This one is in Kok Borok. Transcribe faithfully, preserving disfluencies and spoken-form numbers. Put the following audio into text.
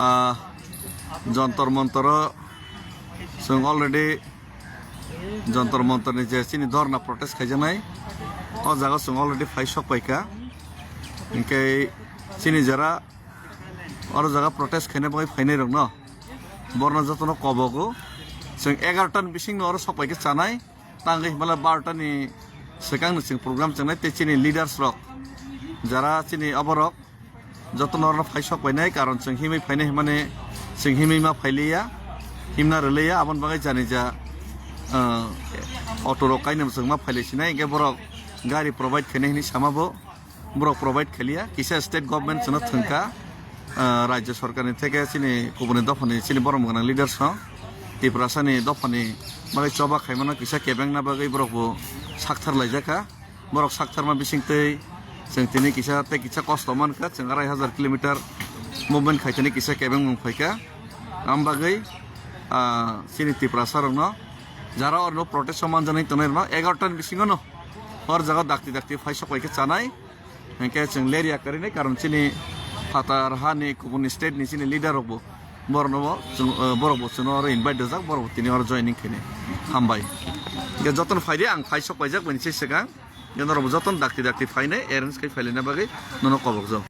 Ah, Jontor Montoro chwng already Jontor Montor ni je chini dhorna protest khaijaknai, o jaga chwng already phai sok paikha. Hinkhe chini jara oro jaga protest khaina bagwi phainai rokno borno jotono kobogo. Chwng egaroh ta ni bisingno oro sok paikha chanai. Tangwi himala baroh ta ni swkang ni chwng program chwngnai tei chini leaders rok jara chini oborok jotono oro phai sok painai, karon chwng himwi phainai himani chwng himwi ma phailiya, himna rwliya, aboni bagwi jani ja, ah, auto rok kainwi chwng ma phailai sinai, hinkhe borok gari provide khainai hinwi sama bo. Borok provide khaliya, kisa state government chwngno thwngkha, ah, rajya sorkarni theke chini kubuni dophani chini borom gwnang leaders rok Tiprasani dophani bagwi choba khaimano kisa kebengna bagwi borok bo sakthar laijakha. Borok saktharma bisingtwi chwng tini kisa tei kisa kosto mankha, chwng arai hajar kilometer movement khaitani kisa kebengmung phaikha. Am bagwi, ah, chini Tiprasa rokno jara orno protest o manjaknai tongnai rokno egaroh ta ni bisingo no hor jaga dakti dakti phai sok paikha chanai. Hinkhe chwng lerya karinai, karon chini phatar hani kubuni state ni chini leader rokbo borokno bo chwng, eh, borokbo chwngno oro invite rijak, borokbo tini oro joining khainai. Hambai. Hinkhe jotono phaidi, ang phai sok paijak bini se swkang. Hinkhe norokbo jotono dakti dakti phainai, arrange khai phailaina bagwi nono kobokjak.